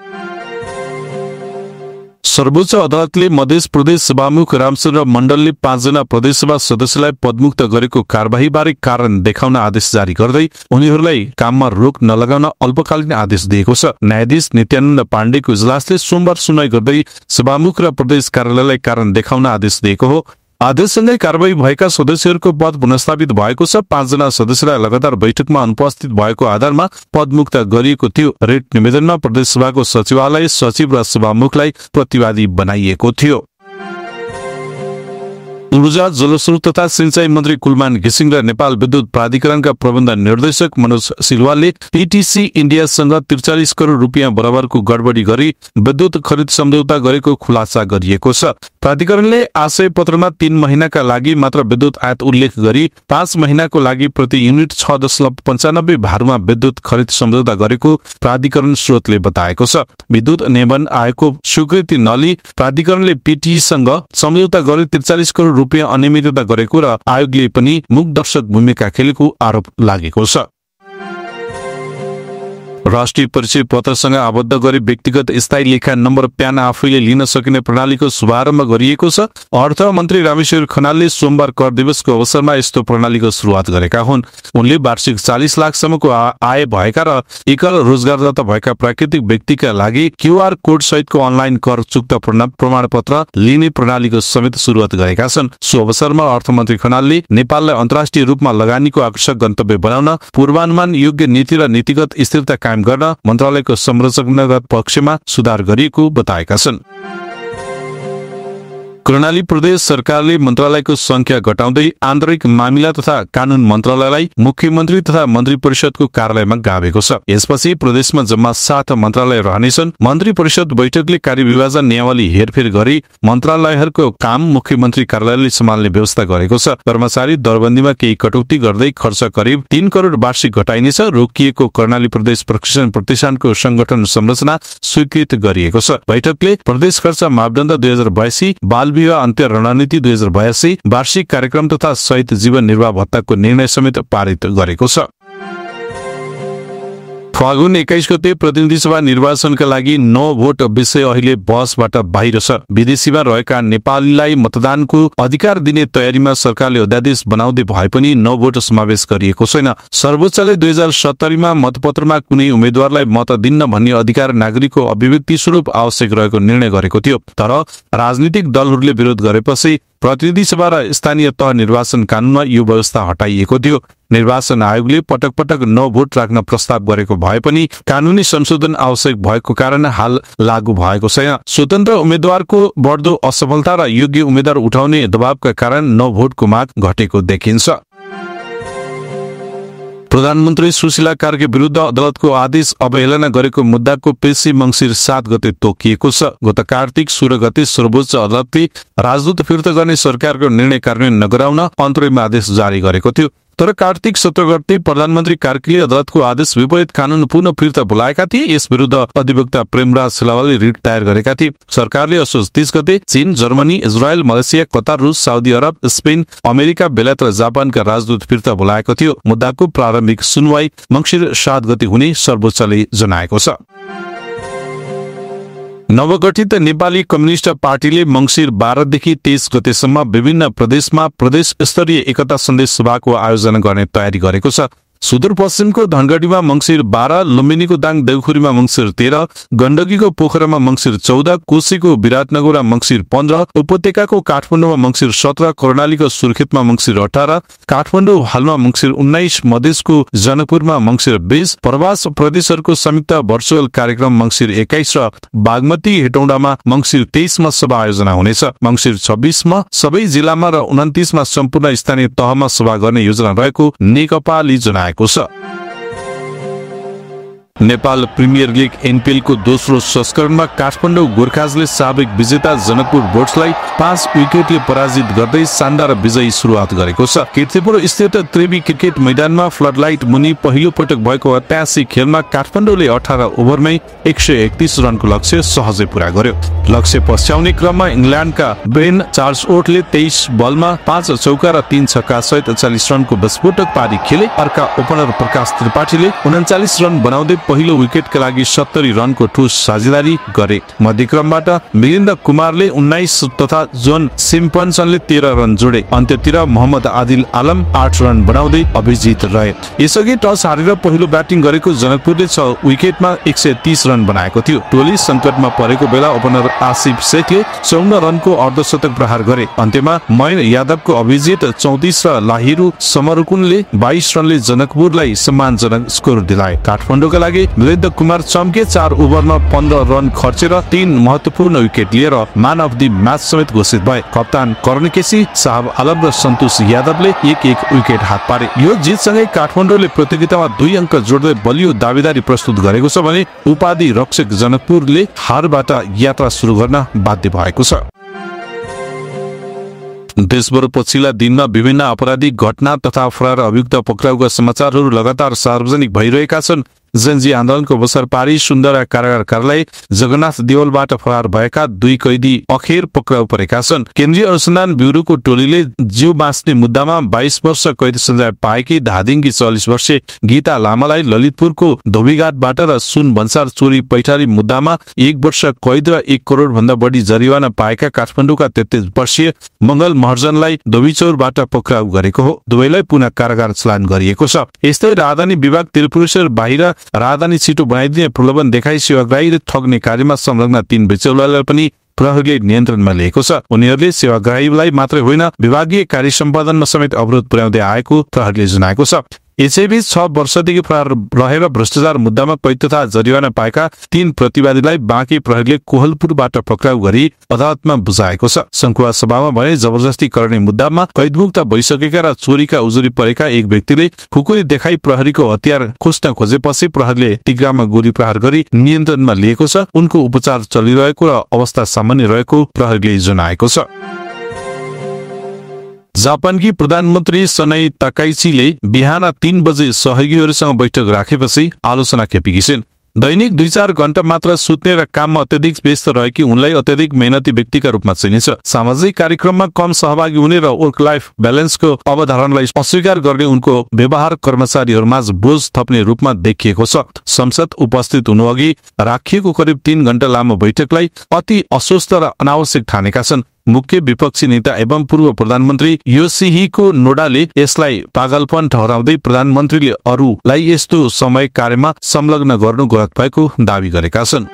सर्वोच्च अदालतले मध्य प्रदेश सभामुख रामचन्द्र मण्डलले 5 जना प्रदेशसभा सदस्यलाई पदमुक्त गरेको कार्यवाहीबारे कारण देखाउन आदेश जारी गर्दै उनीहरूलाई काममा रोक नलगाउन अल्पकालीन आदेश दिएको छ। न्यायाधीश नित्यानन्द पाण्डेको इजलासले सोमबार सुनवाई गर्दै सभामुख र प्रदेश कार्यालयलाई कारण देखाउन आदेश दिएको हो। आदेशसँगै कारवाही भएका सदस्यहरूको पद पुनर्स्थापित भएको छ। 5 जना सदस्यलाई लगातार बैठकमा अनुपस्थित भएको आधारमा पदमुक्त गरिएको थियो। रेट निवेदनमा प्रदेशसभाको सचिवालय सचिव र सभामुखलाई प्रतिवादी बनाइएको थियो। ऊर्जा, जलस्रोत तथा सिंचाई मन्त्री कुलमान घिसिङ र नेपाल विद्युत प्राधिकरणका प्रबन्ध निर्देशक मनोज सिलवालले पीटीसी इन्डियासँग 43 करोड रुपियाँ बराबरको गडबडी गरी विद्युत खरिद सम्झौता गरेको खुलासा गरिएको छ। प्राधिकरणले आशय पत्रमा 3 महिनाका लागि मात्र विद्युत आयात उल्लेख गरी 5 महिनाको लागि प्रति युनिट 6.95 भारमा विद्युत खरिद सम्झौता गरेको प्राधिकरण स्रोतले बताएको छ। विद्युत नियमन आयोगको स्वीकृति नलिई प्राधिकरणले पीटीसँग सम्झौता गरी 43 करोड रुपियाँ अनियमितता गरेको र आयोगले पनि मुखदर्शक भूमिका खेलेको आरोप लागेको छ। राष्ट्रिय परिचय पत्रसँग आबद्ध गरी व्यक्तिगत स्थायी लेखा नम्बर प्यान आफैले लिन सकिने प्रणालीको शुभारम्भ गरिएको छ। अर्थ मन्त्री रामेश्वर खनालले सोमबार कर दिवसको अवसरमा यस्तो प्रणालीको सुरुवात गरेका हुन्। उनले वार्षिक 40 लाखसम्मको आय भएका र एकल रोजगारदाता भएका प्राकृतिक व्यक्तिका लागि क्यूआर कोड सहितको अनलाइन कर चुक्त प्रमाणपत्र लिने प्रणालीको समेत सुरुवात गरेका छन्। सो अवसरमा अर्थमन्त्री खनालले नेपाललाई अन्तर्राष्ट्रिय रूपमा लगानीको आकर्षक गन्तव्य बनाउन पूर्वानुमान योग्य नीति र नीतिगत स्थिरता कायम गर्न मन्त्रालयको संरचनागत पक्षमा सुधार गरिएको बताएका छन्। कर्णाली प्रदेश सरकारले मन्त्रालयको संख्या घटाउँदै आन्तरिक मामिला तथा कानून मन्त्रालयलाई मुख्यमन्त्री तथा मन्त्री परिषदको कार्यालयमा गाभेको छ। यसपछि प्रदेशमा जम्मा 7 मन्त्रालय रहनेछन्। मन्त्री परिषद बैठकले कार्यविभाजन नियमावली हेरफेर गरी मन्त्रालयहरूको काम मुख्यमन्त्री कार्यालयले सम्हाल्ने व्यवस्था गरेको छ। कर्मचारी दरबन्दीमा केही कटौती गर्दै खर्च करिब 3 करोड वार्षिक घटाइनेछ। रोकिएको कर्णाली प्रदेश प्रशिक्षण प्रतिष्ठानको संगठन संरचना स्वीकृत गरिएको छ। बैठकले प्रदेश खर्च मापदण्ड 2082, बाल विवाह अन्त्य रणनीति 2082, वार्षिक कार्यक्रम तथा सहित जीवन निर्वाह भत्ताको निर्णय समेत पारित गरेको छ। फागुन 21 गते प्रतिनिधि सभा निर्वाचनका लागि नो भोट विषय अहिले बहसबाट बाहिर छ। विदेशीमा रहेका नेपालीलाई मतदानको अधिकार दिने तयारीमा सरकारले अध्यादेश बनाउँदै भए पनि नो भोट समावेश गरिएको छैन। सर्वोच्चले 2070मा मतपत्रमा कुनै उम्मेद्वारलाई मत दिन्न भन्ने अधिकार नागरिकको अभिव्यक्ति स्वरूप आवश्यक रहेको निर्णय गरेको थियो। तर राजनीतिक दलहरूले विरोध गरेपछि प्रतिनिधि सभा र स्थानीय तह निर्वाचन कानूनमा यो व्यवस्था हटाइएको थियो। निर्वाचन आयोगले पटक पटक नो भोट राख्न प्रस्ताव गरेको भए पनि कानूनी संशोधन आवश्यक भएको कारण हाल लागू भएको छैन। स्वतन्त्र उम्मेद्वारको बढ्दो असफलता र योग्य उम्मेद्वार उठाउने दबावका कारण नो भोटको माग घटेको देखिन्छ। प्रधानमन्त्री सुशीला कार्की विरुद्ध अदालतको आदेश अवहेलना गरेको मुद्दाको पेशी मंसिर 7 गते तोकिएको छ। गत कार्तिक 16 गते सर्वोच्च अदालतले राजदूत फिर्ता गर्ने सरकारको निर्णय कार्यान्वयन नगराउन अन्तरिम आदेश जारी गरेको थियो। तर कार्तिक 17 गते प्रधानमन्त्री कार्कीले अदालतको आदेश विपरीत कानून पुनः फिर्ता बोलाएका थिए। यस विरुद्ध अधिवक्ता प्रेमराज सिलावलले रिट दायर गरेका थिए। सरकारले असोज 30 गते चीन, जर्मनी, इजरायल, मलेसिया, कतार, रुस, साउदी अरब, स्पेन, अमेरिका, बेलायत र जापानका राजदूत फिर्ता बोलाएको थियो। मुद्दाको प्रारम्भिक सुनवाई मंसिर 7 गते हुने सर्वोच्चले जनाएको छ। नवगठित नेपाली कम्युनिस्ट पार्टीले मंसिर 12 देखि 23 गतेसम्म विभिन्न प्रदेशमा प्रदेश स्तरीय एकता सन्देश सभाको आयोजना गर्ने तयारी गरेको छ। सुदूरपश्चिमको धनगढीमा मंसिर 12, लुम्बिनीको दाङ देउखुरीमा मंसिर 13, गण्डकीको पोखरामा मंसिर 14, कोशीको विराटनगरमा मंसिर 15, उपत्यकाको काठमाडौँमा मंसिर 17, कर्णालीको सुर्खेतमा मंसिर 18, काठमाडौँ हालमा मंसिर 19, मधेसको जनकपुरमा मंसिर 20, प्रवास प्रदेशहरूको संयुक्त भर्चुअल कार्यक्रम मंसिर 21 र बागमती हेटौडामा मंसिर 23 मा सभा आयोजना हुनेछ। मंसिर 26 मा सबै जिल्लामा र 29 मा सम्पूर्ण स्थानीय तहमा सभा गर्ने योजना रहेको नेकपाले जनाएको छ। नेपाल प्रिमियर लीग एनपीएल को दोस्रो संस्करणमा काठमाडौँ गोर्खाजले साबिक विजेता जनकपुर बोर्ड्सलाई 5 विकेटले पराजित गर्दै शानदार विजयी सुरुवात गरेको छ। कीर्तिपुर स्थित त्रिवी क्रिकेट मैदानमा फ्लडलाइट मुनि पहिलो पटक भएको ऐतिहासिक खेलमा काठमाडौँले 18 ओभरमै 131 रनको लक्ष्य सहजै पूरा गर्यो। लक्ष्य पछ्याउने क्रममा इंग्ल्यान्डका बेन चार्ल्स ओटले 23 बलमा 5 चौका र 3 छक्का सहित 40 रनको विस्फोटक पारी खेले। अर्का ओपनर प्रकाश त्रिपाठीले 39 रन बनाउँदै पहिलो विकेटका लागि 70 रनको ठूस साझेदारी गरे। मध्यक्रमबाट मिलिन्द कुमारले 19 तथा जोन सिम्पन्सनले 13 रन जोडे। अन्त्यतिर मोहम्मद आदिल आलम 8 रन बनाउँदै अभिजित रहे। यसअघि टस हारेर पहिलो ब्याटिङ गरेको जनकपुरले 6 विकेटमा 130 रन बनाएको थियो। टोली संकटमा परेको बेला ओपनर आसिफ शेखले 54 रनको अर्धशतक प्रहार गरे। अन्त्यमा मयन यादवको अभिजित 34 र लाहिरू समरकुनले 22 रनले जनकपुरलाई सम्मानजनक स्कोर दिलाए। काठमाडौँका लागि मिलिन्द कुमार चम्के 4 ओभरमा 15 रन खर्चेर 3 महत्वपूर्ण विकेट लिएर म्यान अफ द म्याच समेत घोषित भए। कप्तान कर्णकेशी, साहब आलम र सन्तोष यादवले 1-1 विकेट हात पारे। यो जितसँगै काठमाडौँले प्रतियोगितामा 2 अङ्क जोड्दै बलियो दावेदारी प्रस्तुत गरेको छ भने उपाधि रक्षक जनकपुरले हारबाट यात्रा सुरु गर्न बाध्य भएको छ। देशभर पछिल्ला दिनमा विभिन्न आपराधिक घटना तथा फरार अभियुक्त पक्राउका समाचारहरू लगातार सार्वजनिक भइरहेका छन्। जनजी आन्दोलनको अवसर पारी सुन्दरा कारागार कार्यालय जगन्नाथ देवलबाट फरार भएका 2 कैदी अखेर पक्राउ परेका छन्। केन्द्रीय अनुसन्धान ब्युरोको टोलीले जीव बाँच्ने मुद्दामा 22 वर्ष कैद सजाय पाएकी धादिङकी 40 वर्षीय गीता लामालाई ललितपुरको धोबीघाटबाट र सुन भन्सार चोरी पैठारी मुद्दामा 1 वर्ष कैद र 1 करोड भन्दा बढी जरिवाना पाएका काठमाडौँका 33 वर्षीय मंगल महर्जनलाई धोबीचौरबाट पक्राउ गरेको हो। दुवैलाई पुनः कारागार चलान गरिएको छ। यस्तै राजधानी विभाग त्रिपुरेश्वर बाहिर राजधानी छिटो बनाइदिने प्रलोभन देखाई सेवाग्राही र ठग्ने कार्यमा संलग्न 3 बिचौलालाई पनि प्रहरीले नियन्त्रणमा लिएको छ। उनीहरूले सेवाग्राहीलाई मात्रै होइन विभागीय कार्य सम्पादनमा समेत अवरोध पुर्याउँदै आएको प्रहरीले जनाएको छ। यसैबीच 6 वर्षदेखि फरार रहेर भ्रष्टाचार मुद्दामा कैद तथा जरिवाना पाएका 3 प्रतिवादीलाई बाँकी प्रहरीले कोहलपुरबाट पक्राउ गरी अदालतमा बुझाएको छ। संखुवा सभामा भने जबरजस्ती गर्ने मुद्दामा कैदमुक्त भइसकेका र चोरीका उजुरी परेका एक व्यक्तिले खुकुरी देखाई प्रहरीको हतियार खोज्न खोजेपछि प्रहरीले तिग्रामा गोली प्रहार गरी नियन्त्रणमा लिएको छ। उनको उपचार चलिरहेको र अवस्था सामान्य रहेको प्रहरीले जनाएको छ। जापानकी प्रधानमन्त्री सनै ताकाइचीले बिहान 3 बजे सहयोगीहरूसँग बैठक राखेपछि आलोचना खेपेकी छिन्। दैनिक 2-4 घण्टा मात्र सुत्ने र काममा अत्यधिक व्यस्त रहेकी उनलाई अत्यधिक मेहनती व्यक्तिका रूपमा चिनिन्छ। सामाजिक कार्यक्रममा कम सहभागी हुने र वर्क लाइफ ब्यालेन्सको अवधारणालाई अस्वीकार गर्ने उनको व्यवहार कर्मचारीहरूमाझ बोझ थप्ने रूपमा देखिएको छ। संसद उपस्थित हुनुअघि राखिएको करिब 3 घण्टा लामो बैठकलाई अति अस्वस्थ र अनावश्यक ठानेका छन्। मुख्य विपक्षी नेता एवं पूर्व प्रधानमन्त्री योसिहिको नोडाले यसलाई पागलपन ठहराउँदै प्रधानमन्त्रीले अरूलाई यस्तो समय कार्यमा संलग्न गर्नु गलत भएको दावी गरेका छन्।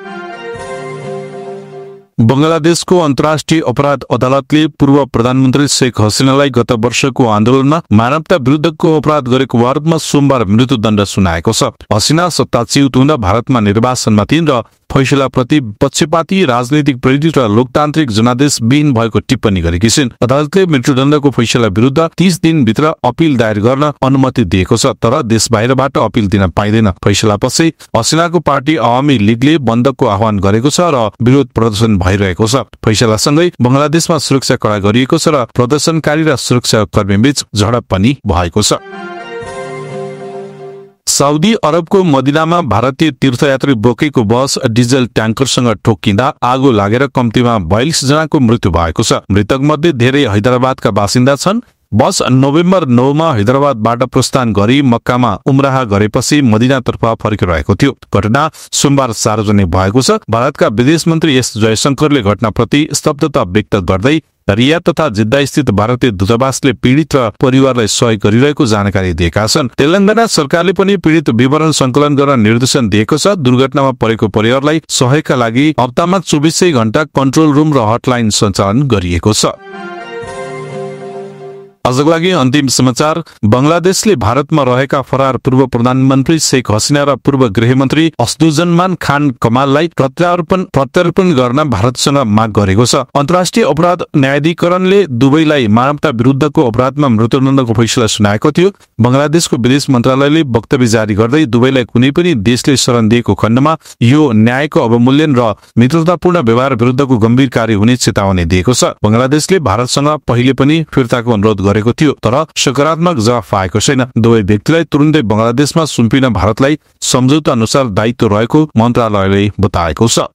बंगलादेशको अन्तर्राष्ट्रिय अपराध अदालतले पूर्व प्रधानमन्त्री शेख हसिनालाई गत वर्षको आन्दोलनमा मानवता विरुद्धको अपराध गरेको आरोपमा सोमबार मृत्युदण्ड सुनाएको छ। हसिना सत्ताच्युत हुँदा भारतमा निर्वाचनमा थिइन् र फैसलाप्रति पक्षपाती राजनैतिक प्रेरित र लोकतान्त्रिक जनादेशविहीन भएको टिप्पणी गरेकी छिन्। अदालतले मृत्युदण्डको फैसला विरुद्ध 30 दिनभित्र अपिल दायर गर्न अनुमति दिएको छ, तर देश बाहिरबाट अपिल दिन पाइँदैन। फैसलापछि हसिनाको पार्टी आवामी लीगले बन्दको आह्वान गरेको छ र विरोध प्रदर्शन भइरहेको छ। फैसलासँगै बंगलादेशमा सुरक्षा कडा गरिएको छ र प्रदर्शनकारी र सुरक्षाकर्मीबीच झडप पनि भएको छ। साउदी अरबको मदिनामा भारतीय तीर्थयात्री बोकेको बस डिजल ट्याङ्करसँग ठोकिँदा आगो लागेर कम्तीमा 42 जनाको मृत्यु भएको छ। मृतक मध्ये धेरै हैदराबादका बासिन्दा छन्। बस नोभेम्बर 9 मा हैदराबादबाट प्रस्थान गरी मक्कामा उम्राह गरेपछि मदिनातर्फ फर्किरहेको थियो। घटना सोमबार सार्वजनिक भएको छ। भारतका विदेश मन्त्री एस जयशंकरले घटनाप्रति स्तब्धता व्यक्त गर्दै रियाद तथा जिद्दा स्थित भारतीय दूतावासले पीडित र परिवारलाई सहयोग गरिरहेको जानकारी दिएका छन्। तेलंगाना सरकारले पनि पीडित विवरण संकलन गर्न निर्देशन दिएको छ। दुर्घटनामा परेको परिवारलाई सहयोगका लागि हप्तामा 24 घण्टा कन्ट्रोल रुम र हटलाइन सञ्चालन गरिएको छ। आजको लागि अन्तिम समाचार। बंगलादेशले भारतमा रहेका फरार पूर्व प्रधानमन्त्री शेख हसिना र पूर्व गृहमन्त्री असदुज्जमान खान कमाललाई प्रत्यार्पण गर्न भारतसँग माग गरेको छ। अन्तर्राष्ट्रिय अपराध न्यायाधिकरणले दुवैलाई मानवता विरुद्धको अपराधमा मृत्युदण्डको फैसला सुनाएको थियो। बंगलादेशको विदेश मन्त्रालयले वक्तव्य जारी गर्दै दुवैलाई कुनै पनि देशले शरण दिएको खण्डमा यो न्यायको अवमूल्यन र मित्रतापूर्ण व्यवहार विरुद्धको गम्भीर कार्य हुने चेतावनी दिएको छ। बंगलादेशले भारतसँग पहिले पनि फिर्ताको अनुरोध गरेको थियो, तर सकारात्मक जवाफ पाएको छैन। दुवै व्यक्तिलाई तुरुन्तै बंगलादेशमा सुम्पिन भारतलाई सम्झौता अनुसार दायित्व रहेको मन्त्रालयले बताएको छ।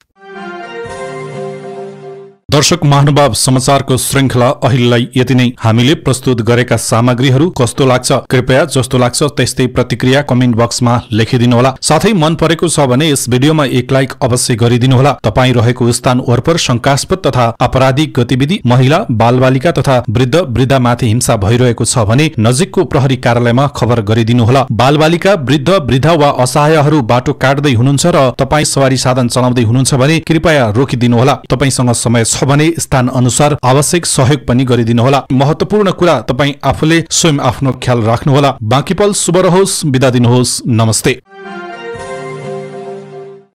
दर्शक महानुभाव, समाचारको श्रृंखला अहिलेलाई यति नै। हामीले प्रस्तुत गरेका सामग्रीहरू कस्तो लाग्छ कृपया जस्तो लाग्छ त्यस्तै प्रतिक्रिया कमेन्ट बक्समा लेखिदिनुहोला। साथै मन परेको छ भने यस भिडियोमा एक लाइक अवश्य गरिदिनुहोला। तपाई रहेको स्थान वरपर शंकास्पद तथा आपराधिक गतिविधि, महिला बालबालिका तथा वृद्ध वृद्धामाथि हिंसा भइरहेको छ भने नजिकको प्रहरी कार्यालयमा खबर गरिदिनुहोला। बालबालिका, वृद्ध वृद्धा वा असहायहरू बाटो काट्दै हुनुहुन्छ र तपाई सवारी साधन चलाउँदै हुनुहुन्छ भने कृपया रोकिदिनुहोला। तपाईसँग समय छ भने स्थान अनुसार आवश्यक सहयोग पनि गरिदिनुहोला। महत्वपूर्ण कुरा, तपाई आफूले स्वयं आफ्नो ख्याल राख्नुहोला। बाँकी पल शुभ रहोस्। बिदा दिनुहोस्। नमस्ते।